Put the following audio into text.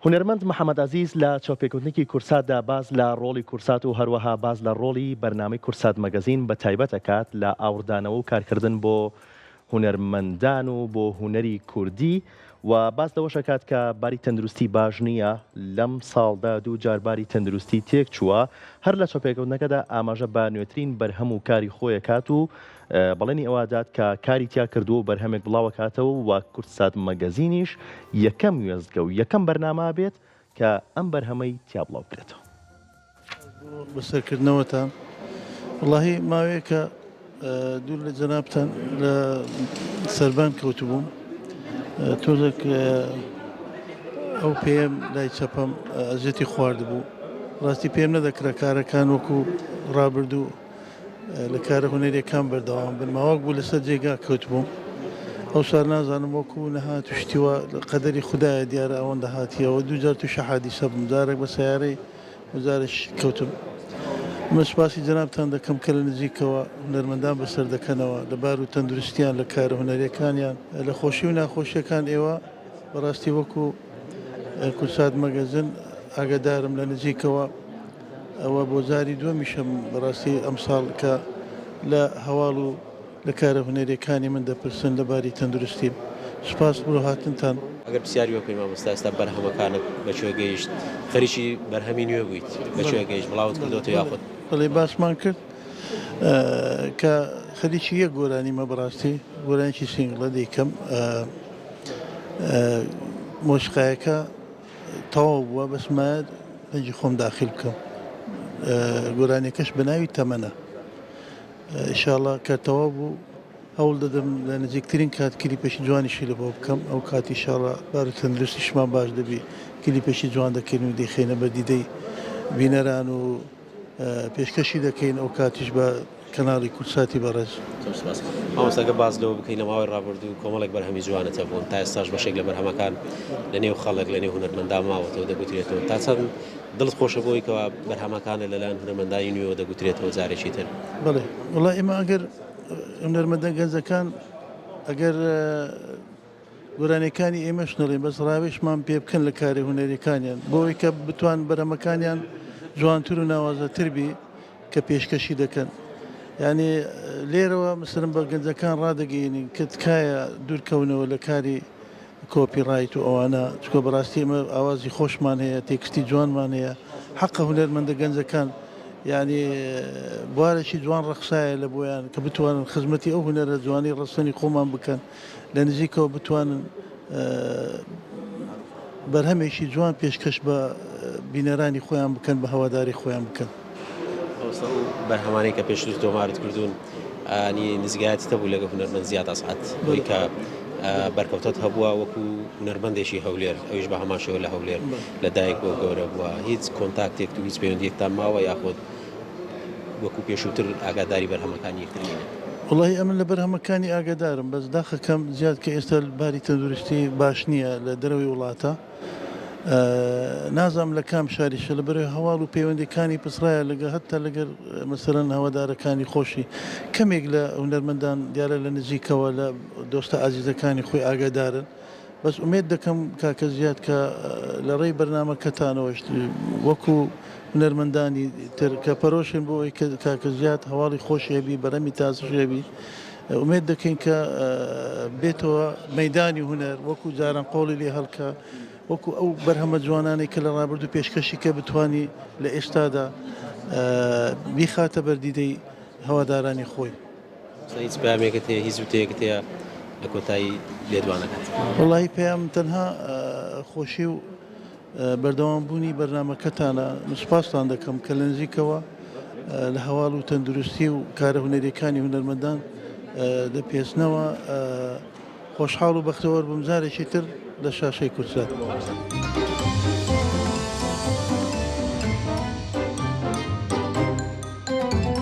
هونەرمەند محەمەد عەزیز لە چاوپێکەوتنێکی کوردساتدا باس لە ڕۆڵی کوردسات و هەروەها باس لە ڕۆڵی بەرنامەی کوردسات مەگەزین بە تایبەت ئەکات لە ئاوڕدانەوە و کارکردن بۆ هونەرمەندان و بۆ هونەری کوردی و باس لەوەش ئەکات کە باری تەندروستی باش نییە لەم ساڵدا دووجار باری تەندروستی تێکچووە هەر لە چاوپێکەوتنەکەدا ئاماژە بە نوێترین بەرهەم و کاری خۆی ئەکات و بەڵێنی ئەوە دات کە کاری تیا کردووە و بەرهەمێک بڵاوەکاتەوە و کوردسات مەگەزینیش یەکەم وێستگە و یەکەم بەرنامە بێت کە ئەم بەرهەمەی تیا بڵاو بکرێتەوە. بۆ بەسەرکردنەوەتان وەڵاهی ماوەیەکە دوور لە جەنابتان لە سەربان کەوتبووم تۆزێک ئەو پێم لای چەپەم ئەزیەتی خواردبوو ڕاستی پێم نەدەکرا کارەکان وەکو ڕابردوو لە کارە هونەریەکان بەردەوام بن ماوەک بوو لەسەر جێگا کەوتبووم ئەوسا نازانم وەکو نەهات و شتی وا قەدەری خودایە دیارە ئەوەندە هاتیەوە دووجار تووشی حادیسە بووم جارێک بە سەیارەی و جارێک کەوتم من سوپاسی جەنابتان دەکەم کە لە نزیکەوە هونەرمەندان بەسەر دەکەنەوە لە بار و تەندروستیان لە کارە هونەریەکانیان لە خۆشی و ناخۆشیەکان ئێوە بەڕاستی وەکو کوردسات مەگەزن ئاگادارم لە نزیکەوە ئەوە بۆ جاری دووەمیشە بەڕاستی ئەمساڵ کە لە هەواڵ و لە کارە هونەریەکانی من دەپرسن لە باری تەندروستیم. سوپاس بۆ هاتنتان. ئەگەر پرسیاری بکەین مامۆستا ئێستا بەرهەمەکانت بە کوێ گەیشت؟ خەریکی بەرهەمی نوێ بوویت بە کوێ گەیشت؟ بڵاوت کردۆتەوە یاخود؟ بەڵێ باسمان کرد کە خەریکی یەک گۆرانیمە بەڕاستی گۆرانیی سینگڵە دەیکەم مۆسیقایەکە تەواو بووە بەس مایە دەنگی خۆم داخیل بکەم گۆرانیەکەش بە ناوی تەمەنە ئیشاڵا کە تەواو بوو هەوڵ دەدەم لە نزیکترین کات کلیپێکی جوانیشی لە بۆ بکەم ئەو کات ئیشاڵا بار و تەندروستیشمان باش دەبی کلیپێکی جوان دەکەین و دەیخەینە بەردیدەی بینەران و پێشکەشی دەکەین ئەو کاتیش بە کەناڵی کوردساتی بەڕێز. زۆر سوپاس. مامۆستا گەر باس لەوە بکەین لە ماوەی ڕابردوو کۆمەڵێک بەرهەمی جوانت هەبوون تا ئێستاش بەشێک لە بەرهەمەکان لە نێو خەڵک لە نێو هونەرمەندان ماوەتەوە دەگوترێتەوە تا چەند دڵت خۆشە بۆی کەوا بەرهەمەکانت لەلایەن هونەرمەندانی نوێوە دەگوترێتەوە جارێکی تر؟ بەڵێ وەڵا ئێمە ئەگەر هونەرمەندە گەنجەکان ئەگەر گۆرانیەکانی ئێمەش نەڵێن بەس ڕاوێژمان پێ بکەن لە کارە هونەریەکانیان بۆ ئەوەی کە بتوان بەرهەمەکانیان جوانتر و ناوازەتر بی کە پێشکەشی دەکەن یعنی لێرەوە مسرم بە گەنجەکان ڕادەگەیەنین کە تکایە دوورکەونەوە لە کاری کۆپی ڕایت و ئەوانە چکۆ بەڕاستی ئێمە ئاوازی خۆشمان هەیە تێکستی جوانمان هەیە حەقە هونەرمەندە گەنجەکان یعنی بوارێکی جوان ڕەخسایە لە بۆیان کە بتوانن خزمەتی ئەو هونەرە جوانی ڕەسەنی خۆمان بکەن لە نزیکەوە بتوانن بەرهەمێکی جوان پێشکەش بە بینەرانی خۆیان بکەن بە هەواداری خۆیان بکەن. مامۆستا ئەو بەرهەمانەی کە پێشتر تۆمارت کردوون ینی نزیکایەتیت هەبوو لەگەڵ هونەرمەند زیاد ئەسعەد بۆی کە بەرکەوتەت هەبووە وەکو هونەرمەندێکی هەولێر ئەویش بە هەمان شێوە لە هەولێر لە دایک بووە گەورە بووە هیچ کۆنتاکتێک و هیچ پەیوەندیەکتان ماوە یاخود وەکو پێشووتر ئاگاداری بەرهەمەکانی یەکتر نین؟ وەڵاهی ئەمن لە بەرهەمەکانی ئاگادارم بەس داخەکەم زیاد کە ئێستا باری تەندروستی باش نییە لە دەرەوەی وڵاتە نازانم لە کام شاریشە لە بەرەوەی هەواڵ و پەیوەندیەکانی پچڕایە لەگە هەتا لەگەر مەسەلەن هەوادارەکانی خۆشی کەمێک لە هونەرمەندان دیارە لە نزیکەوە لە دۆستە ئازیزەکانی خۆی ئاگادارن بەس ئومێد دەکەم کاکە زیاد کە لە ڕێی بەرنامەکەتانەوەش وەکو هونەرمەندانی تر کە پەرۆشن بۆ ئەوەی کە کاکە زیاد هەواڵی خۆشی هەبی بەرهەمی تازەش هەبی ئومێد دەکەین کە بێتەوە مەیدانی هونەر وەکو جاران قۆڵی لێ هەڵکا وەکو ئەو بەرهەمە جوانانەی کە لە ڕابردوو پێشکەشی کە بتوانی لە ئێستادا بیخاتە بەردیدەی هەوادارانی خۆی. هیچ پەیامێکت هەیە هیچ وتەیەکت هەیە لە کۆتایی لێدوانەکەت؟ وەڵاهی پەیام تەنها خۆشی و بەردەوام بوونی بەرنامەکەتانە من سوپاستان دەکەم کە لە نزیکەوە لە هەواڵ و تەندروستی و کارە هونەریەکانی هونەرمەندان دەپێچنەوە خۆشحاڵ و بەختەوەر بووم جارێکی تر لە شاشەی کوردسات.